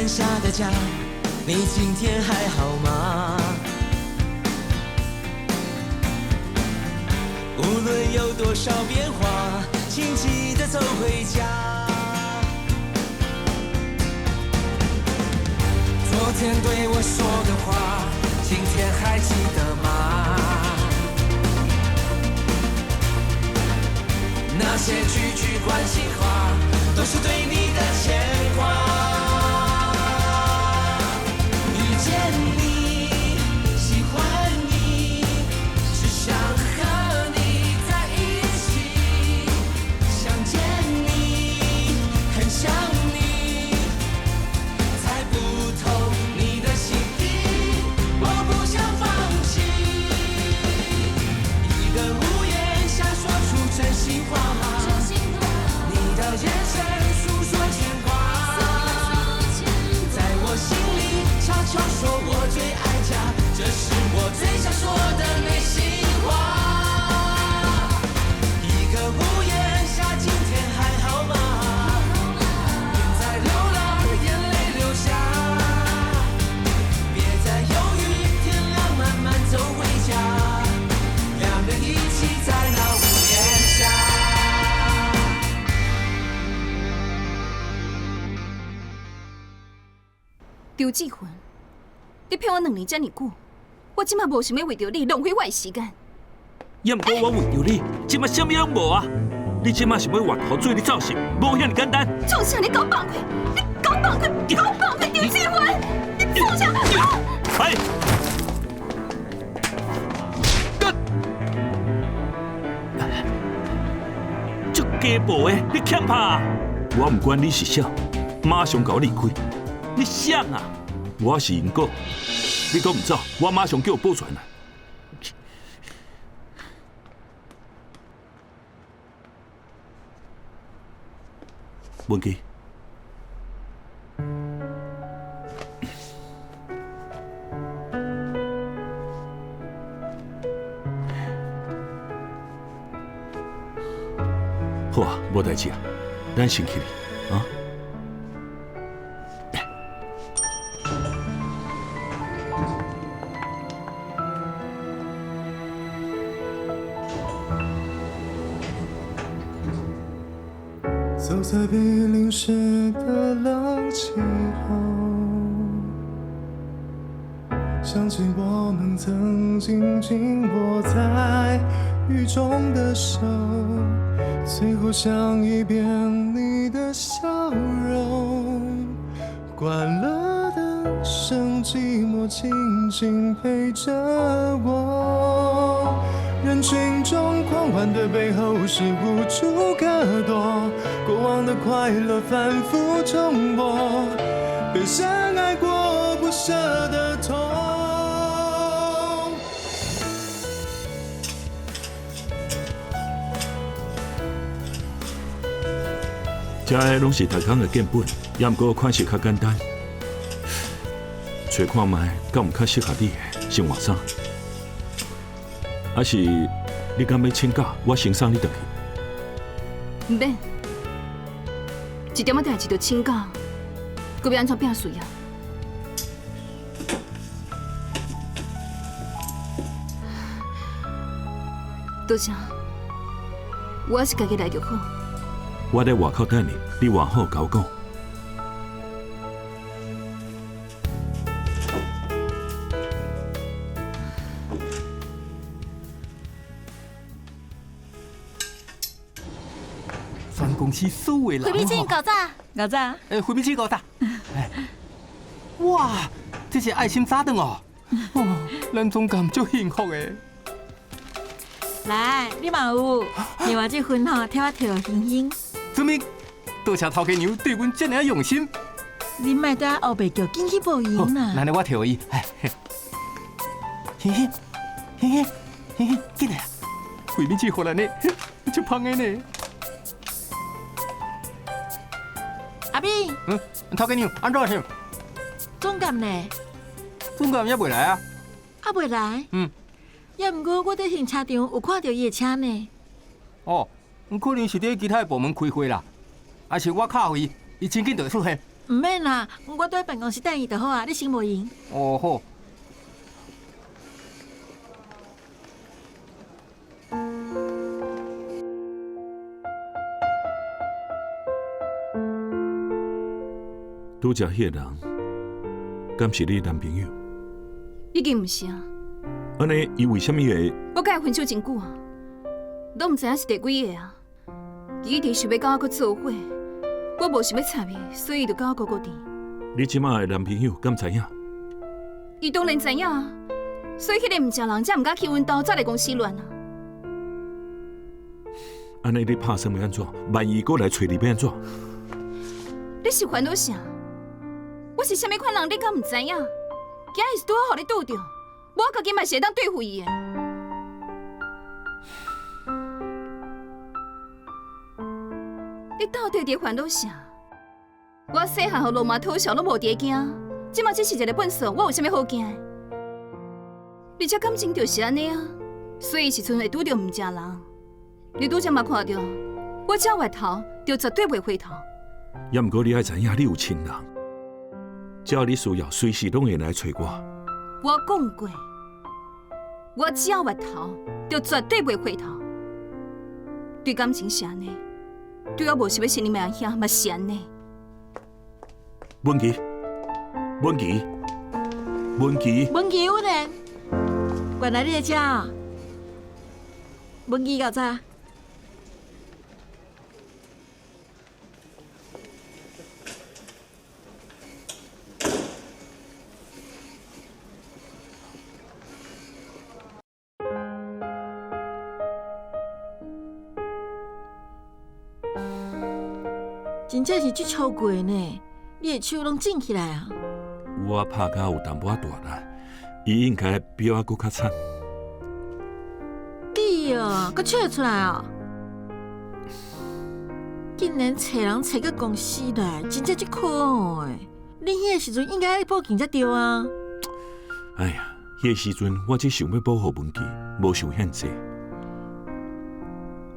下的家，你今天還好嗎？無論有多少變化，請記得走回家。昨天對我說的話，今天還記得嗎？那些句句關心話，都是對你的牽掛。遇見你，喜歡你，只想和你在一起。想見你，很想你，猜不透你的心意，我不想放棄。一個屋檐下說出真心話，你的眼神訴說牽掛，在我心裡悄悄說我最愛家，這是我最想說的內心話。一個屋檐下，今天還好嗎？別再流浪，眼淚流下，別再猶豫，天亮慢慢走回家，兩人一起在那屋檐下。張志雲，你騙我2年遮爾久，我這馬無想欲為著你浪費我的時間。也毋過我為著你，這馬啥物攏無啊！你這馬是欲越河水你走是，無遐爾簡單。創啥？你共我放開！你共我放開！共我放開！張志雲，你創啥？哎！足雞婆的，你欠拍啊！我毋管你是啥，馬上共我離開。你誰啊？我是因果，你閣毋走，我馬上叫保全來。文琪，好啊，無代誌啊，咱先去啊。走在被淋湿的冷氣後，想起我們曾經緊握在雨中的手，最後想一遍你的笑容。關了燈，剩寂寞靜靜陪着我。人群中狂歡的背後是無處可躲，過往的快樂反覆重播，被深愛過不捨的痛。這个攏是逐工的建本，也毋過款式較簡單。揣看覓，敢有較適合你的，先換衫。還是你敢欲請假，我先送你轉去。毋免，一點仔代誌就請假，閣欲按怎摒喙啊？多謝，我是家己來就好。我佇外口等你，你換好共我講。全公司所有人。惠美姊，厚早，厚早。欸，惠美姊，厚早。哇，這是愛心早頓哦！哦，咱總監足幸福的。來，你嘛有，另外這份吼，替我提予欣欣。做咩？多謝頭家娘對阮這爾用心。你莫拄仔烏白叫，緊去無閒啦。按呢我提予伊。欣欣，欣欣，欣欣，進來啊！惠美姊予咱的，足芳的呢。阿敏，嗯，頭家娘，按怎想？總監呢？總監猶未來啊？猶未來？嗯。猶毋過我佇停車場有看著伊的車呢。哦，可能是佇其他的部門開會啦，還是我敲伊，伊真緊就會出現。毋免啦，我蹛辦公室等伊就好啊，你先無閒。哦好。拄才彼个人，敢是你男朋友？已經毋是啊。按呢，伊為啥物會？我佮伊分手真久啊，攏毋知影是第幾個啊。伊一直想欲佮我閣做伙，我無想欲插伊，所以伊就佮我顧顧店。你這馬的男朋友敢知影？伊當然知影啊，所以彼个毋正人才毋敢去阮兜，才來公司亂啊。按呢，你拍算欲按怎？萬一閣來揣你，欲按怎？你是煩惱啥？我是啥物款人，你敢毋知影？今日是拄好予你拄著，我家己嘛是會當對付伊的。你到底佇煩惱啥？我細漢予鱸鰻偷笑攏無佇咧驚，這馬只是一个糞埽，我有啥物好驚的？而且感情就是按呢啊，所以時陣會拄著毋正人。你拄才嘛看著，我只回頭就絕對袂回頭。猶毋過你愛知影，你有親人，只要你需要，隨時攏會來揣我。我講過，我只要回頭就絕對袂回頭。對感情是按呢，對我無想欲承認的阿兄嘛是按呢。文琪，文琪，文琪，文琪，有人，原來你佇遮，文琪夠早。真正是足超過呢，你的手攏震起來啊！我拍甲有淡薄仔大力，伊應該比我閣較慘。你哦，閣笑出來哦！竟然揣人揣到公司來，真正足可惡的。你彼个時陣應該報警才對啊！哎呀，彼個時陣我只想欲保護文琪，無想遐濟。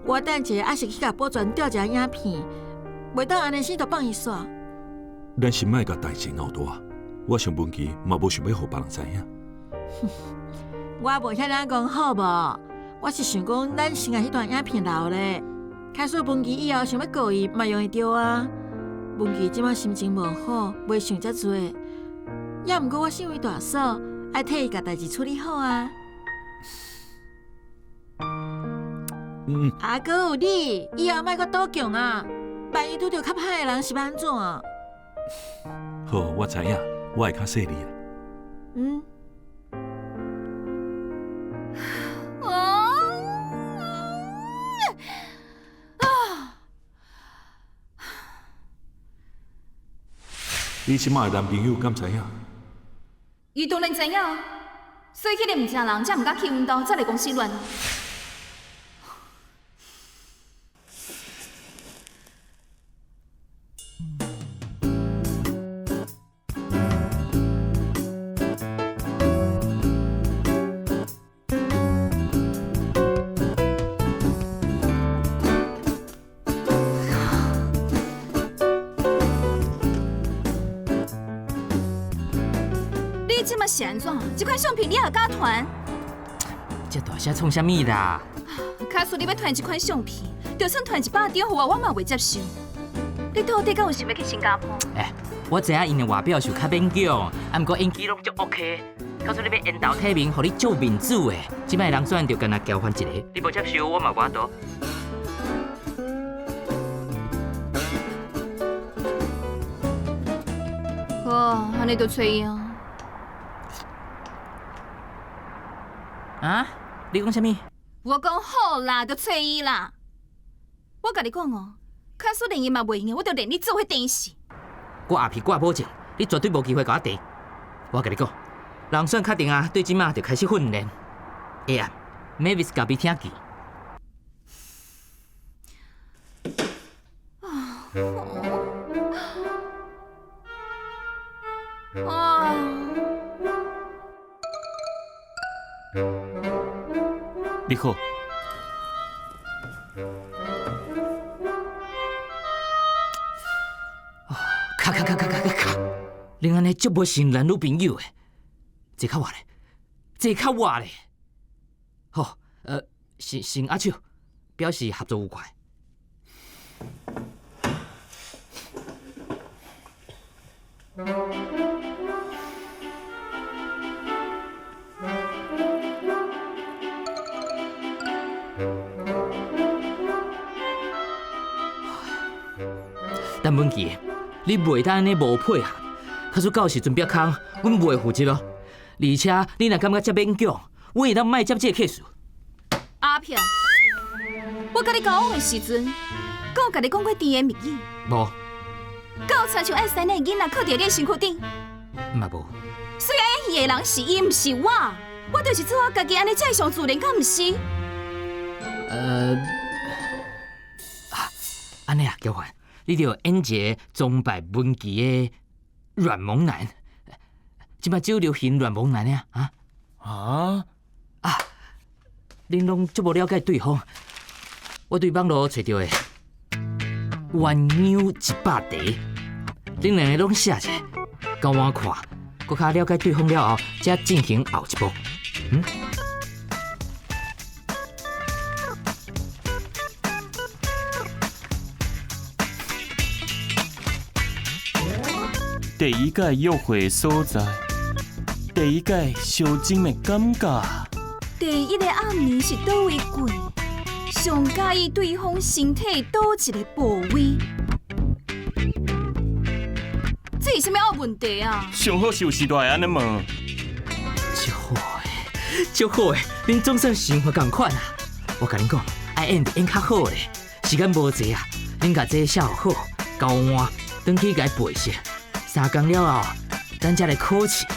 我等一下猶是去共保全調一下影片。袂當按呢先就放伊煞。咱先莫共代誌鬧大，我想文琪嘛無想欲予別人知影。我無遐爾講好無？我是想講，咱先共彼段影片留咧。假使文琪以後想欲告伊，嘛用會著啊。文琪這馬心情無好，袂想遮濟。猶毋過我身為大嫂，愛替伊共代誌處理好啊。嗯。啊，閣有你，以後莫閣賭強啊！萬一拄著較歹的人是欲按怎啊？好，我知影，我會較細膩啦。嗯。你這馬的男朋友敢知影？伊當然知影，所以彼个毋正人才毋敢去阮兜，才來公司亂。你這馬是按怎？這款相片你也敢傳？這大聲創啥物啦？假使你欲傳這款相片，就算傳100張予我，我嘛袂接受。你到底敢有想欲去新加坡？欸，我知影𪜶的外表是較勉強，啊，毋過演技攏足 OK。假使你欲緣投提名，予你足面子的。這擺人選就干焦交換一個，你無接受，我嘛無法度。好，按呢就揣伊啊。啊？你講啥物？我講好啦，就揣伊啦。我共你講哦，假使連伊嘛袂用的，我就連你做伙電死。我阿皮掛保證，你絕對無機會共我提。我共你講，人選確定啊，對這馬就開始訓練。下暗，Mavis 咖啡廳見。啊！你好。啊，確卡卡卡卡卡卡卡，恁按呢足無像男女朋友的，這較活咧，這較活咧。好，先先握手，表示合作愉快。陳文琪，你袂當按呢無配合，假使到時陣煏空，阮袂負責哦。而且你若感覺遮勉強，阮會當莫接這個 case。阿飄，我佮你交往的時陣，敢有共你講過甜言蜜語？無。敢有親像愛生的囡仔，囥佇你的身軀頂？嘛無。雖然演戲的人是伊，毋是我，我就是做我家己，按呢才會上自然，敢毋是？啊，按呢啊，嬌環。你著演一个崇拜文琪的軟萌男，這擺只流行軟萌男啊！啊啊啊！恁攏足無了解對方，我對網路揣著的鴛鴦100題，恁兩个攏寫者，交換看，閣較了解對方了後，才進行後一步。嗯。第一屆約會所在，第一屆相親的感覺。第一个暗暝是佗位過？上佮意對方身體佗一个部位？這是啥物仔問題啊？上好是有時代會按呢問。足好的，足好的，恁總算想法仝款啊！我共恁講，愛演就演較好咧，時間無濟啊，恁共這寫好，交換，轉去共伊背熟。三工了後，咱才來考試。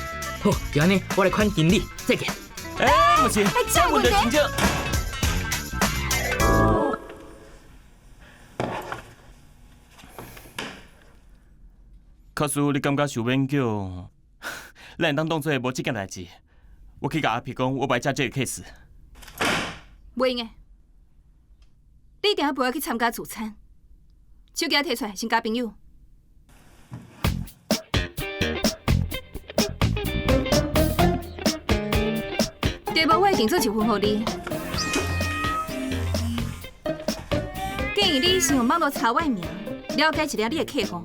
好，就按呢，我來款經理，再見。欸，毋是，這問題真正。假使你感覺受勉強，咱會當當做無這件代誌。我去共阿皮講，我無愛接這個 case。袂用的，你一定要陪我去參加聚餐。手機提出來，先交朋友。題目我會定做一份予你，建議你先用網路查我的名，了解一下你的客戶。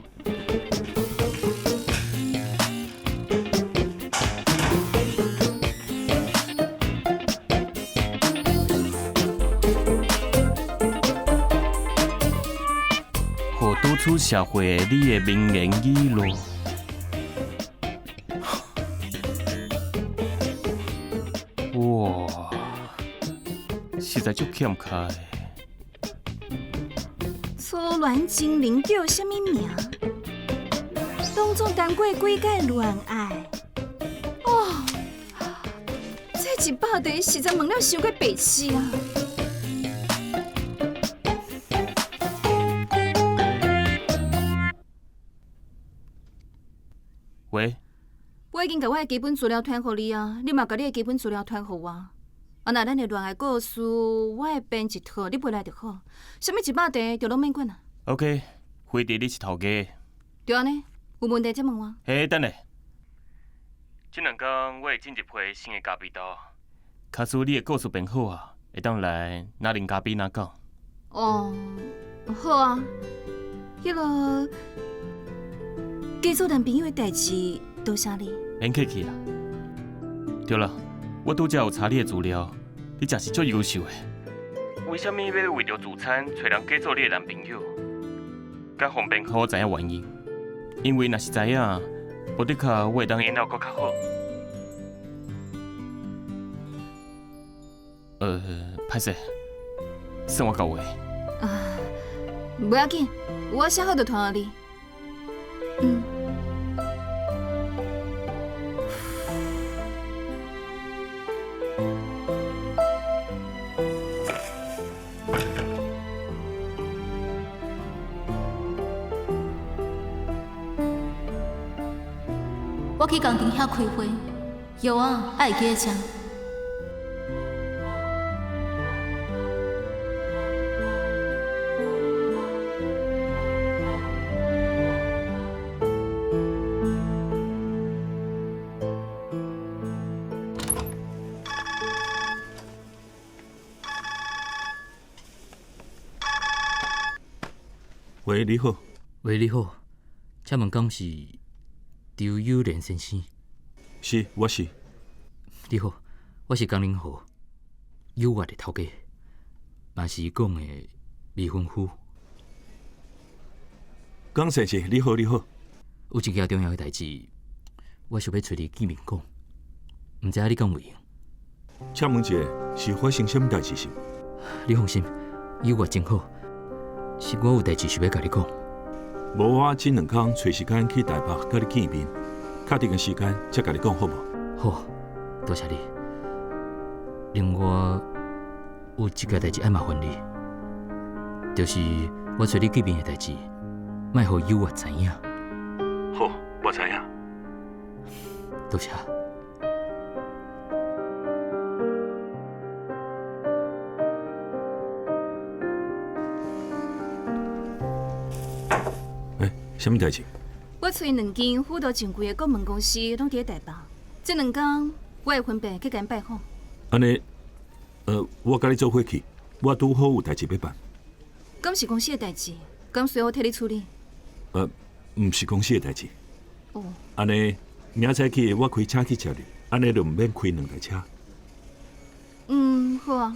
予拄出社會的你的名言語錄。哇，實在足欠開的。初戀情人叫啥物名？當作談過幾擺戀愛？哦，這100題實在問了傷過白痴啊！喂。我已經共我的基本資料傳予你啊，你嘛共你的基本資料傳予我。啊，若咱的戀愛故事，我會編一套，你背來就好。啥物100題就攏免管啊。 OK，飛碟你是頭家。就按呢，有問題再問我。嘿，等下。這兩工我會進一批新的咖啡豆，假使你的故事編好啊，會當來哪啉咖啡哪講。哦，好啊。彼个加做男朋友的代誌，多謝你。免客氣啦。對啦，我拄才有查你的資料，你真是足優秀的。為啥物欲為著聚餐揣人假做你的男朋友？較方便，予我知影原因。因為若是知影，無的確我會當演到閣較好。歹勢，算我到位。啊，無要緊，我寫好就傳予你。嗯。我去工廠遐開會，藥仔愛會記得食。喂，你好。喂，你好，請問敢是張友蓮先生？是，我是。你好，我是江林豪，友月的頭家，嘛是伊講的未婚夫。江先生，你好，你好。有一件重要的代誌，我想欲揣你見面講，毋知影你敢有閒？請問一下，是發生啥物代誌是？你放心，友月真好，是我有代誌想欲共你講。無，我這兩工揣時間去台北佮你見面，確定个時間才共你講好無？好，多謝你。另外，有一件代誌愛麻煩你，就是我揣你見面的代誌，莫予友月知影。好，我知影。多謝。欸，啥物代誌？我揣兩間輔導正規的顧問公司，攏佇咧台北。這兩工我會分別去共𪜶拜訪。按呢，我佮你做伙去，我拄好有代誌欲辦。敢是公司的代誌？敢需要我替你處理？毋是公司的代誌。哦。按呢，明仔載去，我開車去接你，按呢就毋免開兩台車。嗯，好啊。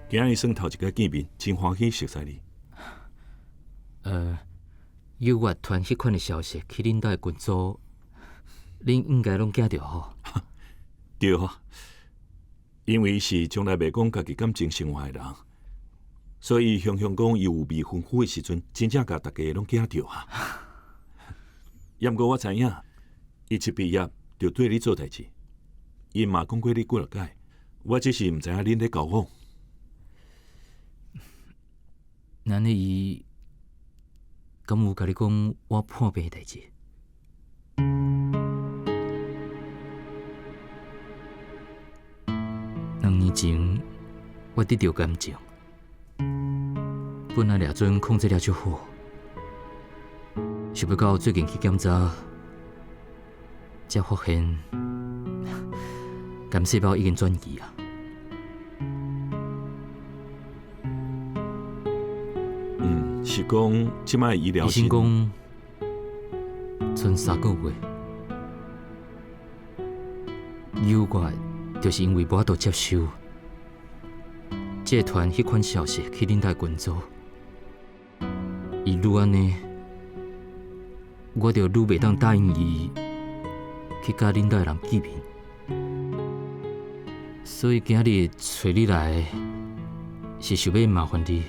今日算頭一擺見面，真歡喜熟似你。友月傳彼款的消息去恁兜的群組，恁應該攏驚著吼？對啊，因為伊是從來袂講家己感情生活的人，所以雄雄講伊有未婚夫的時陣，真正共大家攏驚著啊。猶毋過我知影，伊一畢業就對你做代誌，伊嘛講過你幾若擺，我只是毋知影恁咧交往。那呢？伊敢有共你講我破病的代誌？兩年前我得著癌症，本來掠準控制了足好，想欲到最近去檢查，才發現癌細胞已經轉移啊！嗯，是講這擺醫療。醫生講，賰3個月，友月就是因為無法度接受，這傳彼款消息去恁兜群組，伊愈按呢，我就愈袂當答應伊去佮恁兜的人見面，所以今日揣你來，是想欲麻煩你。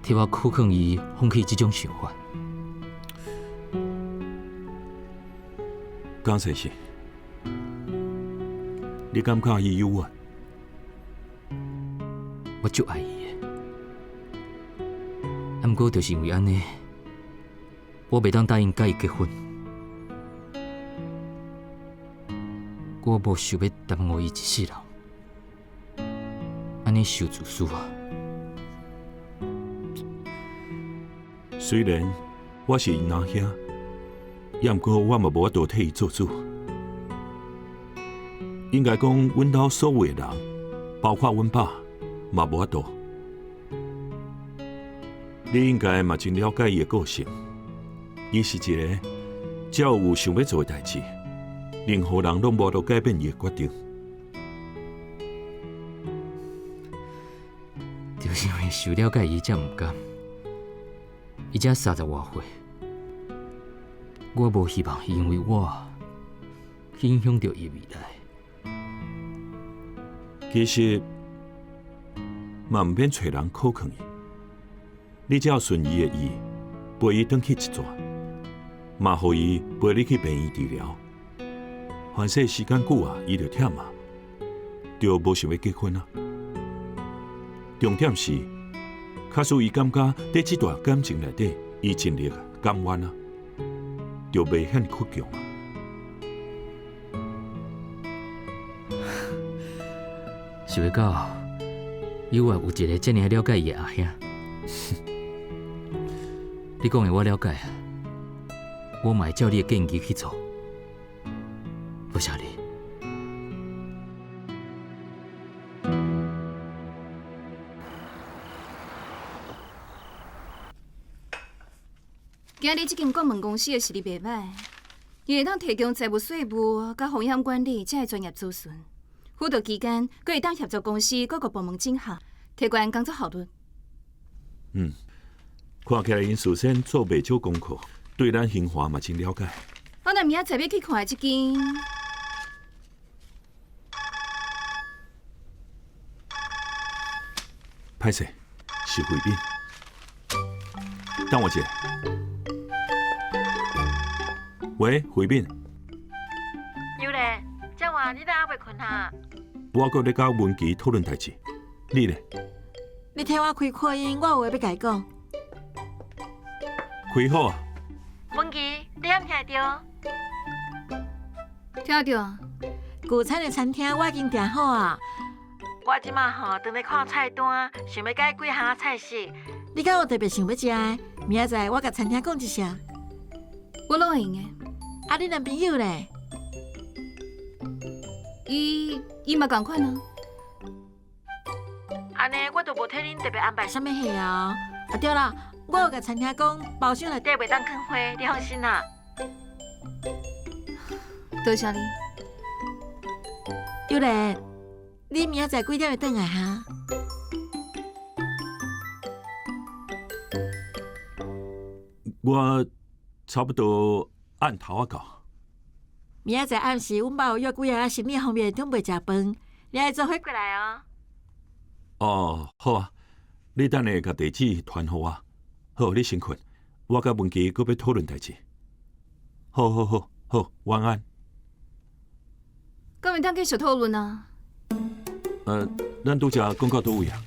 替我苦勸伊放棄這種想法。江先生，你敢佮意友月？我足愛伊的，啊，毋過就是因為按呢，我袂當答應佮伊結婚。我無想欲耽誤伊一世人，按呢傷自私啊！雖然我是𪜶阿兄，猶毋過我嘛無法度替伊做主。應該講，阮兜所有的人，包括阮爸，嘛無法度。你應該嘛真了解伊的個性，伊是一個只要有想欲做的代誌，任何人攏無法度改變伊的決定。就是因為受了解伊，才毋甘。伊才30外歲，我無希望伊因為我去影響著伊未來。其實嘛毋免揣人苦勸伊，你只要順伊的意，陪伊轉去一逝，嘛予伊陪你去病院治療。反正時間久啊，伊就忝啊，就無想欲結婚啊。重點是，假使伊感覺佇這段感情內底，伊盡力甘願啊，就袂遐爾倔強啊。想欲到，友月有一個遮爾了解伊的阿兄。你講的我了解啊，我嘛會照你的建議去做。多謝你。今日這間顧問公司的實力袂歹，伊會當提供財務、稅務佮風險管理這个專業諮詢。輔導期間，閣會當協助公司各個部門整合，提懸工作效率。嗯，看起來𪜶事先做袂少功課，對咱興華嘛真了解。我若明仔載欲去看的這間，歹勢，是慧敏。等我一下。喂，慧敏。尤咧，這晚你哪猶未睏哈？我閣咧佮文琪討論代誌，你咧？你替我開擴音，我有話欲共伊講。開好啊！文琪，你敢聽著？聽著啊！舊餐的餐廳我已經訂好啊。我這馬吼正咧看菜單，想欲改幾項菜式。你敢有特別想欲食的？明仔載我共餐廳講一聲。我攏會用的。啊，你男朋友咧？伊伊嘛仝款啊。按呢，我就無替恁特別安排啥物戲啊。啊對啦，我有共餐廳講，包廂內底袂當囥花，你放心啦。多謝你。尤蓮，你明仔載幾點會轉來哈？我差不多暗頭仔到。明仔載暗時，阮爸有約幾个生意方面的長輩食飯，你愛做伙過來哦。哦，好啊，你等下共地址傳予我。好，你先睏，我佮文琪閣欲討論代誌。好好好好，晚安。敢會當繼續討論啊？咱拄才講到佗位啊？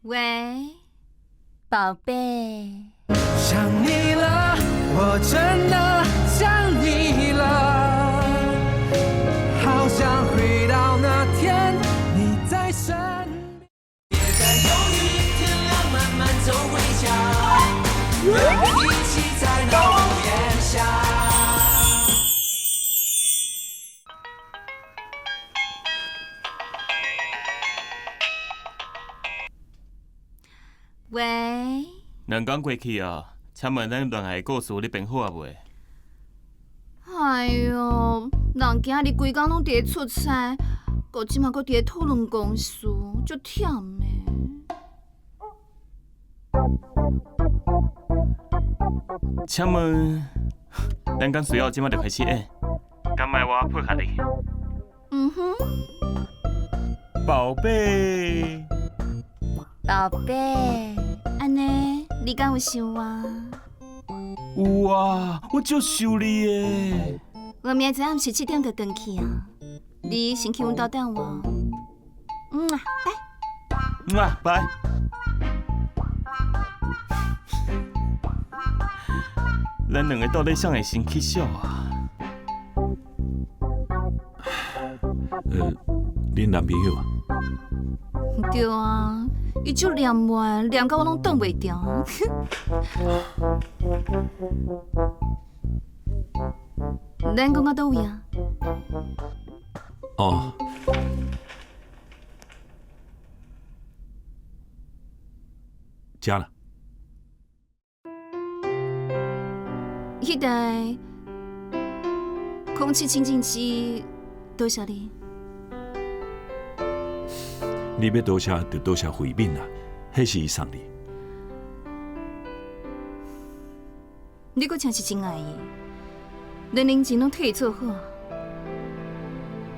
喂，寶貝。想你了，我真的想你了，好想回到那天你在身邊。別再猶豫，天亮慢慢走回家，兩個一起在那屋檐下。喂。兩工過去啊，請問咱戀愛的故事你編好啊未？哎喲，人今日規工攏佇咧出差，閣這馬閣佇咧討論公事，足忝的。請問，咱敢需要這馬就開始演？敢愛我配合你？嗯哼。寶貝。寶貝，按呢，你敢有想我？有啊，我足想你的。我明仔暗時7點就轉去啊，你先去阮兜等我。嗯啊，拜。嗯啊，拜。咱兩個到底啥會先起笑啊？恁男朋友啊？對啊，伊足黏我，黏到我攏擋袂牢。咱講到佗位啊？哦。食啦。彼台空氣清淨機，多謝你。你欲多謝就多謝慧敏啦，彼是伊送你。你閣真是真愛伊，連人情攏替伊做好。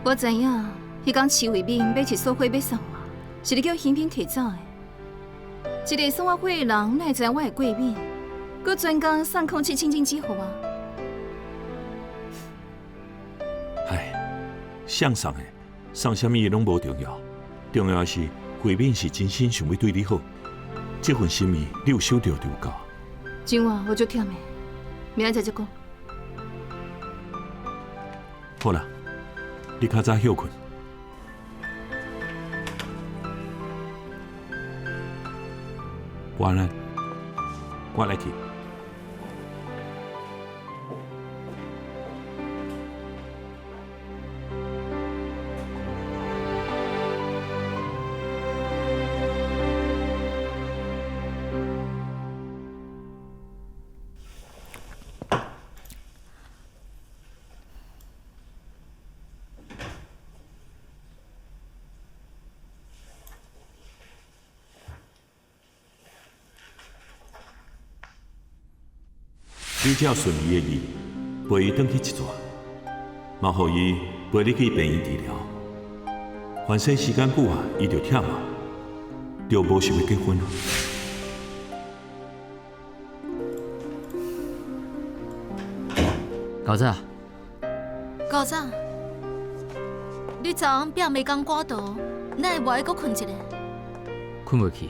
我知影，彼工徐慧敏買一束花欲送我，是你叫興平提走的。一个送我花的人，哪會知影我會過敏？閣專工送空氣清淨機予我。唉，誰送的，送啥物攏無重要，重要的是慧敏是真心想欲對你好，這份心意你有收著就有夠。今晚我足忝的，明仔載再講。好啦，你較早歇睏。晚安，我來去。你照順伊的意，陪伊轉去一逝，嘛予伊陪你去病院治療。反正時間久啊，伊就忝啊，就無想欲結婚。厚早。厚早，你昨昏拼袂工赶图，哪會無愛閣睏一下？睏袂去，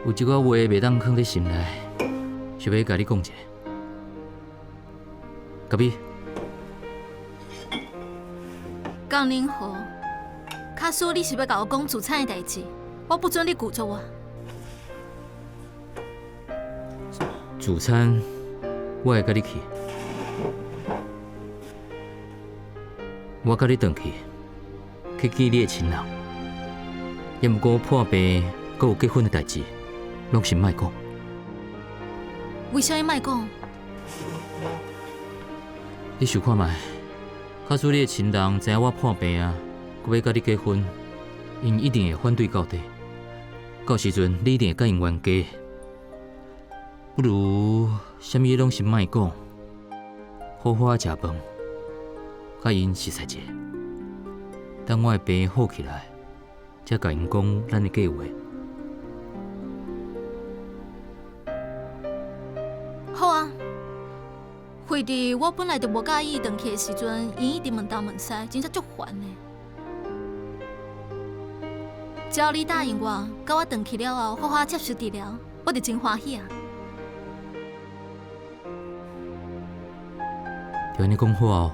有一寡話袂當囥佇心內，想欲共你講一下。咖啡。江寧和，假使你是欲共我講自產的代誌，我不准你拒絕我。自產，我會佮你去。我佮你轉去，去見你的親人。也毋過破病，閣有結婚的代誌，攏先莫講。為啥物莫講？你想看覓？假使你的親人知影我破病啊，閣欲佮你結婚，𪜶一定會反對到底。到時陣，你一定會佮𪜶冤家。不如啥物攏先莫講，好好仔食飯，佮𪜶熟似一下。等我的病好起來，才共𪜶講咱的計劃。好啊，惠弟，我本來就無佮意轉去的時陣，𪜶一直問東問西，真正足煩的。只要你答應我，佮我轉去了後，好好接受治療，我就真歡喜啊！就按呢講好哦。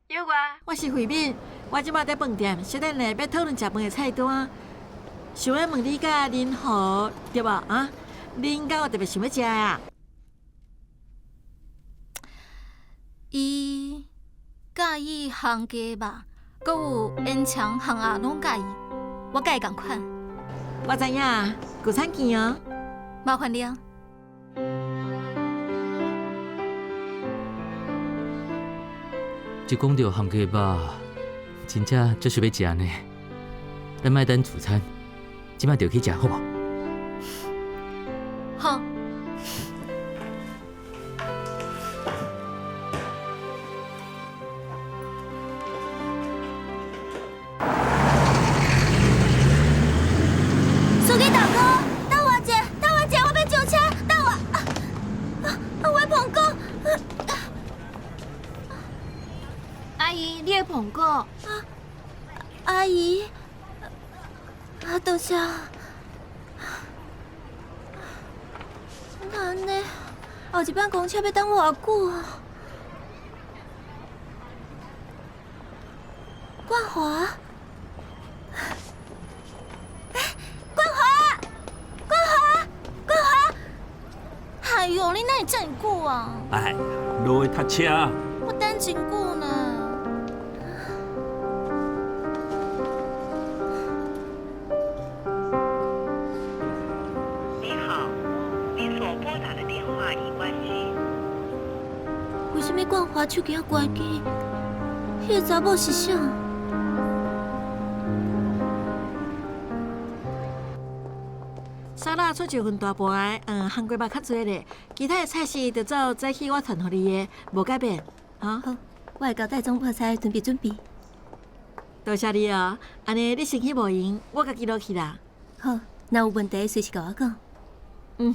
有我，我是慧敏，我這擺佇飯店，小等下欲討論食飯的菜單，想欲問你佮林豪對無啊？恁敢有特別想欲食的啊？伊佮意烘雞肉，閣有煙腸、烘鴨攏佮意，我佮伊仝款。我知影，舊餐見哦。麻煩你啊。一講著烘雞肉，真正足想欲食呢。咱莫等自餐，這擺就去食好無？好。司機大哥，等我一下，等我一下，我欲上車，等我。我的蘋果。阿姨，你的蘋果。啊，阿姨，啊，多謝。哪按呢？後一班公車欲等偌久啊？冠華，欸，冠華，冠華，冠華！哎喲，你哪會遮爾久啊？哎，落去塞車。我等真久呢。你好，你所撥打的電話已關機。為啥物冠華手機猶關機？彼个查某是誰？沙拉出一份大盤的，烘雞肉較濟咧，其他的菜式就照早起我傳予你的，無改變，哈。好，我會交代總鋪菜準備準備。多謝你哦，按呢你先去無閒，我家己落去啦。好，若有問題隨時共我講。嗯。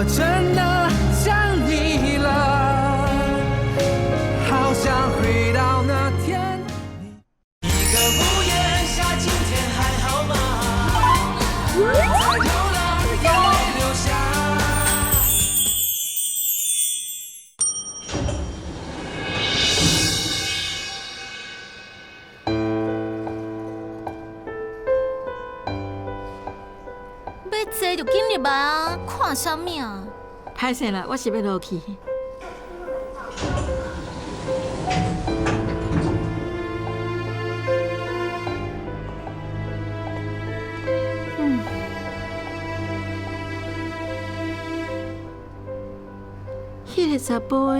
真的想你了，好想回到那天。一个屋檐下，今天還好嗎？在流浪，眼淚流下。欲坐就緊入來啊，看啥物啊？歹勢啦，我是欲落去。嗯，彼个查埔的，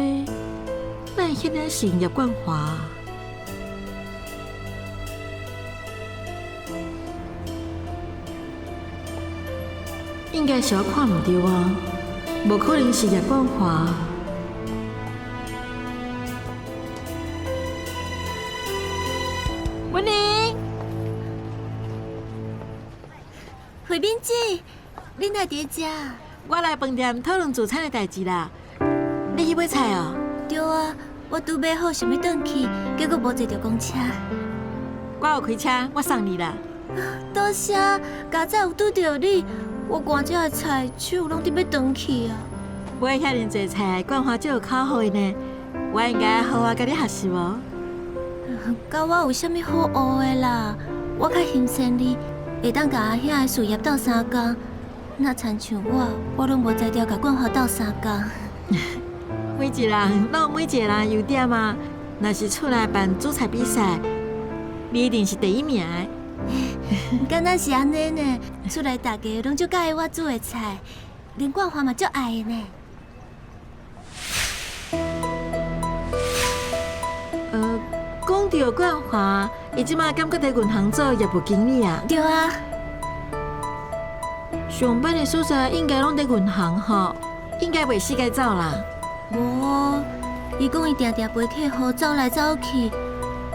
哪會遐爾像葉冠華？應該是我看毋對啊，無可能是葉冠華。文玲，慧敏姊，你哪佇遮？我來飯店討論聚餐的代誌啦。你去買菜哦？對啊，我拄買好想欲轉去，結果無坐著公車。我有開車，我送你啦。多謝，佳哉有拄著你，我趕遮的菜，手攏得欲斷去啊。買遐爾濟菜，冠華足有口福的呢。我應該好好佮你學習無？佮我有啥物好學的啦？我較欣羨你，會當共阿兄的事業鬥相共。若親像我，我攏無才調共冠華鬥相共。每一個人攏有每一個人的優點啊。若是厝內辦煮菜比賽，你一定是第一名的。敢若是按呢呢？厝內大家攏足佮意我煮的菜，連冠華嘛足愛的呢。講著冠華，伊這馬敢閣佇銀行做業務經理啊？對啊。上班的所在應該攏佇銀行吼，應該袂四界走啦。無，伊講伊定定陪客戶走來走去，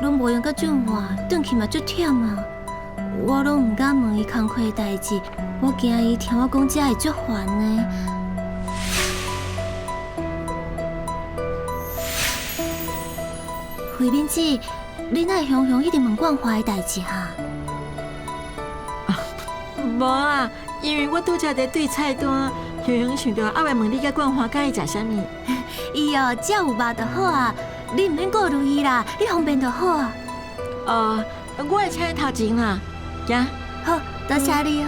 攏無閒佮轉換，轉去嘛足忝啊。我攏毋敢問伊工課的代誌，我驚伊聽我講這會足煩的。慧敏姊，你哪會雄雄一直問冠華的代誌哈？無啦，因為我拄才佇對菜單，雄雄想著猶未問你佮冠華佮意食啥物。伊哦，食有肉就好啊，你毋免顧慮伊啦，你方便就好啊。哦，我會請伊頭前啦，行。好，多謝你哦。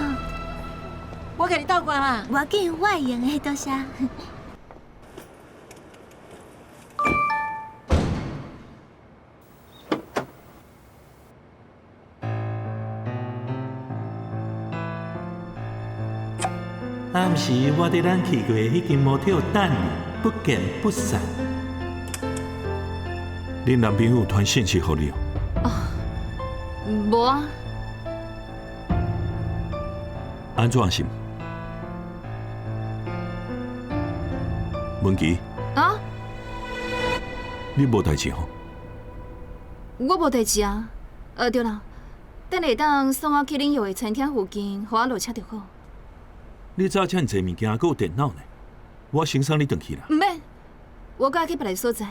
我共你倒掛啦。無要緊，我會用的，多謝。暗時我佇咱去過彼間摩鐵等你，不見不散。恁男朋友有傳信息予你哦？哦，無啊。按怎是？文琪。啊？你無代誌吼？我無代誌啊。對啦，等下會當送我去恁約的餐廳附近，予我落車就好。你早遮爾濟物件，閣有電腦呢？我先送你轉去啦。毋免，我閣愛去別个所在。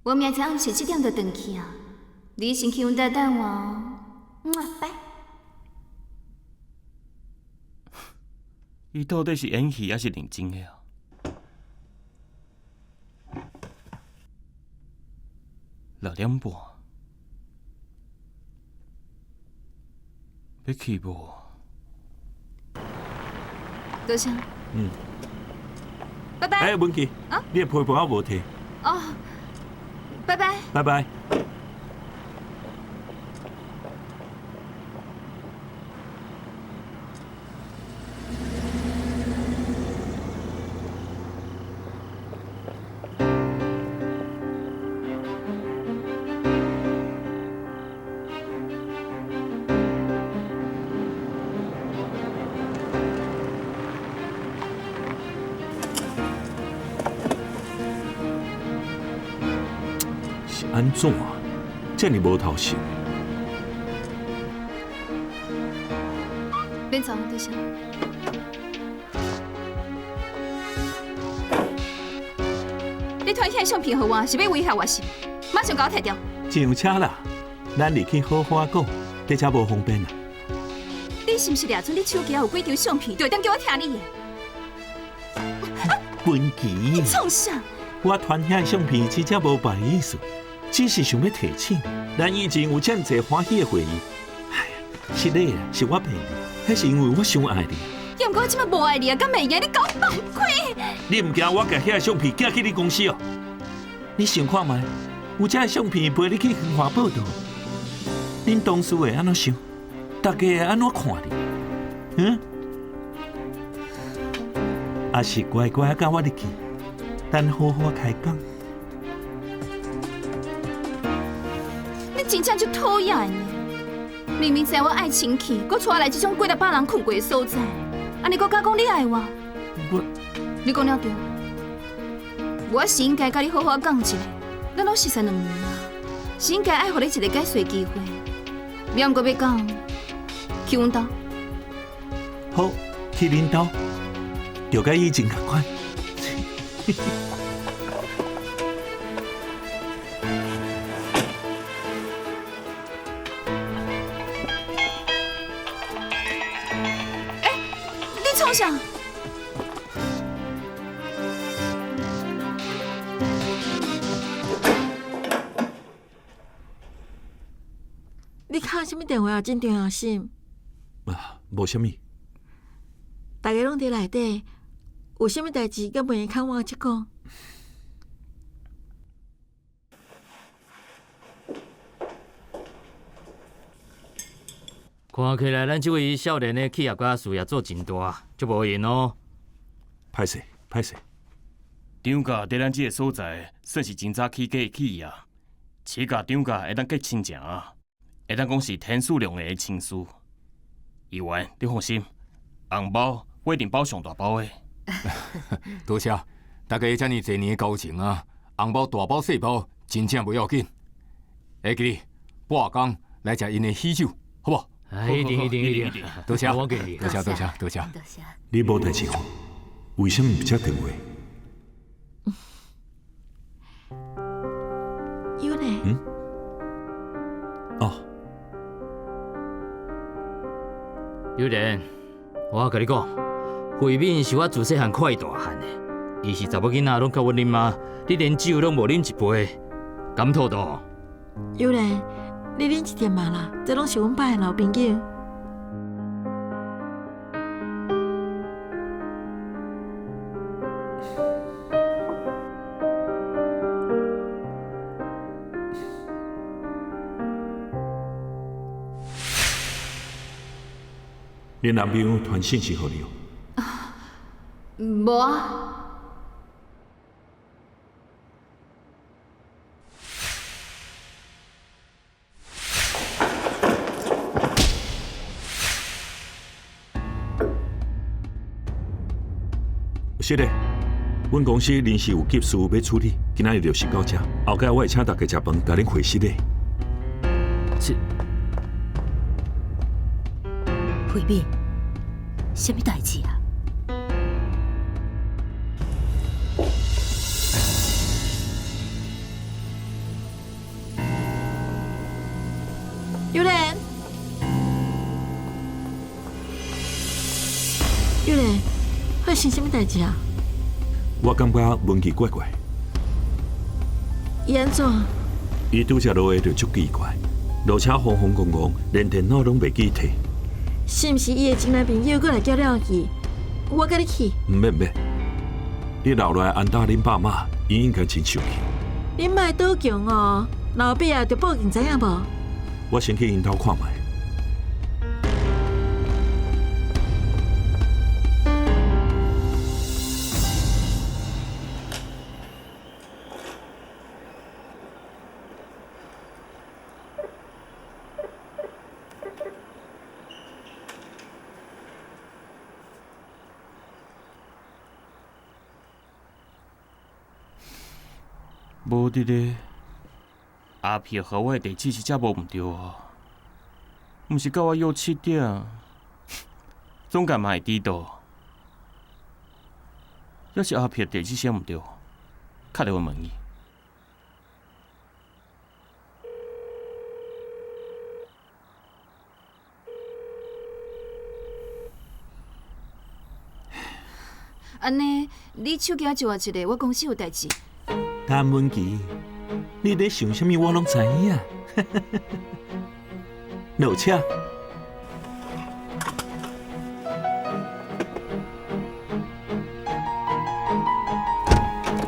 我明仔暗時7點就轉去啊！你先去阮兜等我哦。嗯，拜。伊到底是演戲抑是認真的啊？6點半，欲去無？多謝。嗯。拜拜。欸，文琪，啊？你的批簿猶無提。哦，拜拜。拜拜。是按怎啊？這爾無頭神。免走，多谢。你传遐相片予我，是欲威胁我是？马上共我提掉。上车啦，咱入去好好仔讲，这才无方便啊。你是毋是掠准你手机有几张相片，就会当叫我听你的？文琪，你创啥？我传遐相片真正无别意思，只是想欲提醒，咱以前有遮尔济欢喜的回忆。哎呀，失礼啦，是我骗你，彼是因为我伤爱你。也毋过我这摆无爱你啊，敢袂用？你共我放开！你毋惊我共遐相片寄去你公司哦？你想看觅，有这相片陪你去华报道，恁同事会按怎想？大家会按怎看你？嗯？抑是乖乖佮我入去，咱好好开讲。你真正足讨厌的呢！明明知我爱清气，阁带我来这种几若百人睏过的所在，按呢阁敢讲你爱我？我，你讲了对，我是应该佮你好好讲一下。咱拢熟似两年啊，是应该爱予你一个解释机会。你毋过欲讲，去阮兜。好，去恁兜，就佮以前仝款。欸，你创啥？你敲啥物电话啊？真重要心。啊，无啥物。大家拢伫内底，有啥物代志，敢袂用较晚才讲？看起来咱这位少年的企业家事业做真大，足无闲哦。歹势，歹势。张家伫咱这个所在，算是真早起家的企业。起家张家会当结亲情啊，会当讲是天赐良缘的亲事。议员，你放心，红包我一定包上大包的。多谢，大家遮尔济年的交情啊，红包大包细包，真正无要紧。会记哩，半工来食𪜶的喜酒，好无？哎，一定一定一定，多谢，我给你，多谢多谢多谢。多谢。你无代志吼？为啥物毋接电话？有呢。嗯。哦。有莲，我共你讲，慧敏是我自细汉看伊大汉的，伊是查某囡仔，拢佮阮啉啊，你连酒拢无啉一杯，敢妥当？有莲，你啉一点仔啦，这拢是阮爸的老朋友。你男朋友传信息予你哦？无啊。是的，阮公司临时有急事欲处理，今仔日就先到这。后盖我会请大家食饭，共恁会失礼。是。慧敏，啥物代志啊？玉莲，玉莲，发生啥物代志啊？我感觉文琪怪怪。伊按怎？伊拄才落下就足奇怪，落车慌慌张张，连电脑拢袂记提。是毋是伊的前男朋友阁来叫了去？我佮你去。毋免毋免，你留落来安搭恁爸妈，𪜶应该真生气。恁莫赌强哦，若有必要就报警，知影无？我先去𪜶兜看觅。无伫咧，阿皮予我的地址实在无毋对哦，毋是到我约7点，总该嘛会知道。抑是阿撇地址写毋对，敲电话问伊。按呢，你手机借我一个，我公司有代志。陈文琪，你咧想啥物，我拢知影。落车。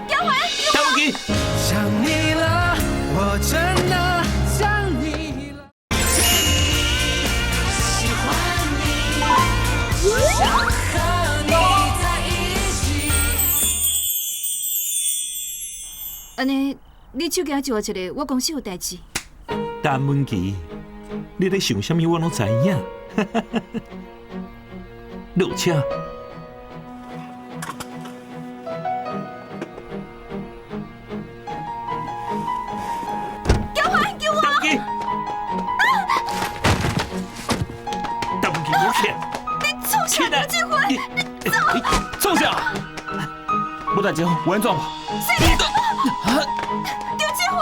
交还。陈文琪。想你了，我真的想你了。喜欢你，想和你在一起。按呢，你手机借我一个，我公司有代志。陈文琪，你咧想啥物，我拢知影。落车。交还给我！陈文琪，陈文琪，我起来。你创啥？刘志辉，你走！创啥？无代志，有按怎无？刘志辉，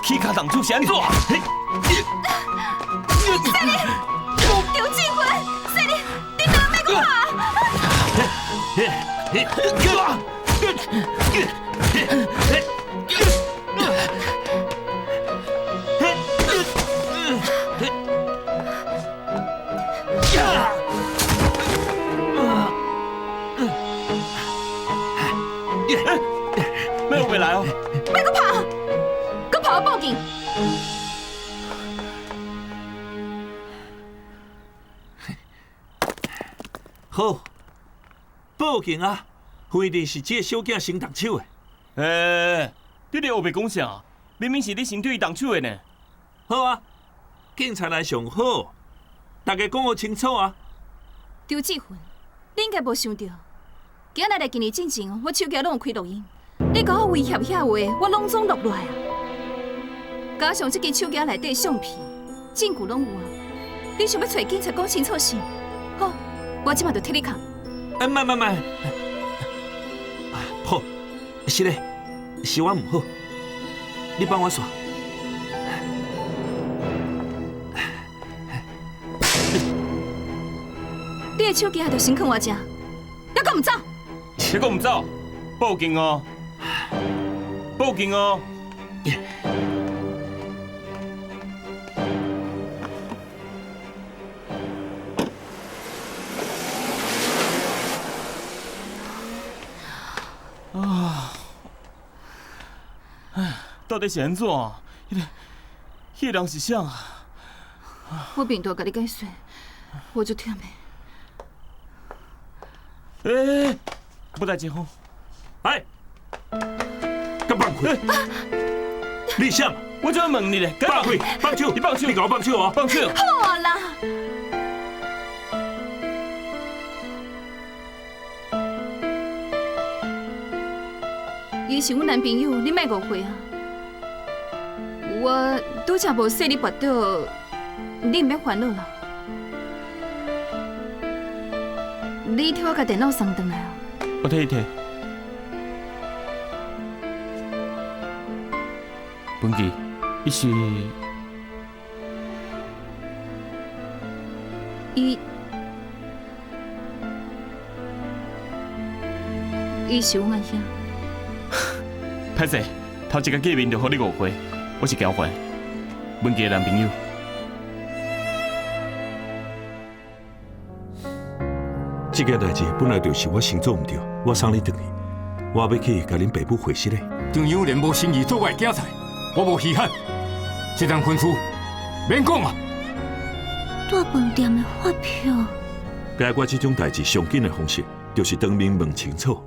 起跤动手是按怎？刘志辉，细你，你两个莫阁拍！莫有袂来哦！莫阁拍，阁拍我报警！好，报警啊！非得是这个小囝先动手的。欸，你咧乌白讲啥？明明是你先对伊动手的呢。好啊，警察来上好，大家讲予清楚啊。张志云，你应该无想到，今仔日来见你进前，我手机拢有开录音，你共我威胁遐话，我拢总录落来啊。加上这支手机内底相片、证据拢有啊。你想欲揣警察讲清楚是？好，我这马就替你扛。哎，慢慢慢，好，是嘞，是我毋好，你帮我煞。你的手机就先放我这，还阁毋走？还阁毋走？报警哦！报警哦！啊！哎，到底是按怎？彼个人是谁啊？我并无共你解说，我足忝的。欸，无代志吼。哎，敢放开！你啥？我怎问你咧？放开！放手！你放手！你共我放手哦！放手！好啦。伊是阮男朋友，你莫误会啊。我拄才无细你跋倒，你毋免烦恼啦。你替我共电脑送转来哦。我替你提。文琪，伊是？伊是阮阿兄。歹势，头一个见面就予你误会，我是乔凡，文琪的男朋友。这件代志本来就是我先做毋对，我送你转去，我欲去共恁爸母回实咧。张友仁无诚意做我的囝婿，我无稀罕。这桩婚事免讲啊。大饭店的发票。解决这种代志上紧的方式，就是当面问清楚。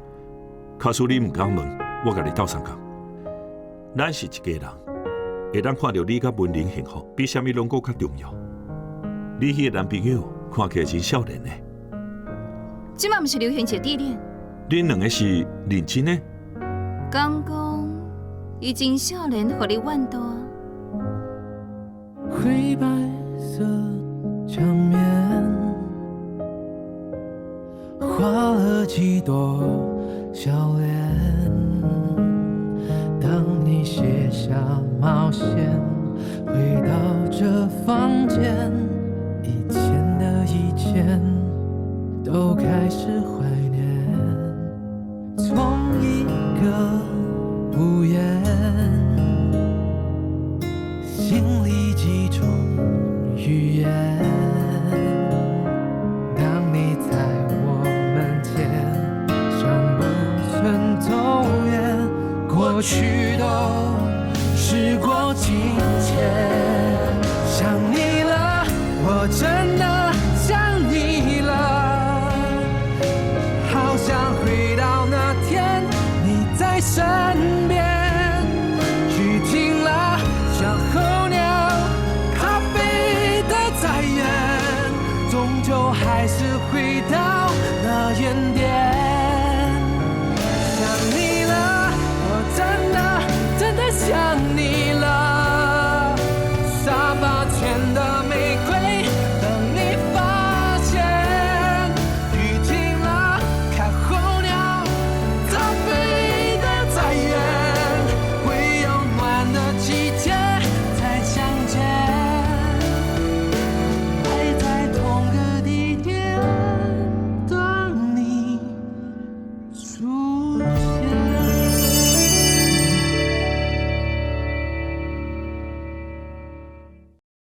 假使你毋敢问，我共你斗相共。咱是一家人，会当看著你佮文玲幸福，比啥物拢阁较重要。你彼个男朋友看起来真少年呢。这马毋是流行姐弟恋。恁两个是认真的？敢讲伊真少年，予你怨多。灰白色墙面，掛了幾多笑臉。當你卸下帽線，回到這房間，以前的以前都開始懷念。同一個屋檐，心裡幾種語言。當你在我門前，像不曾走遠，過去都時過境遷。想你了，我真的想你了，好想回到那天你在身邊。雨停了，像候鳥，它飛得再遠，終究還是回到那原點。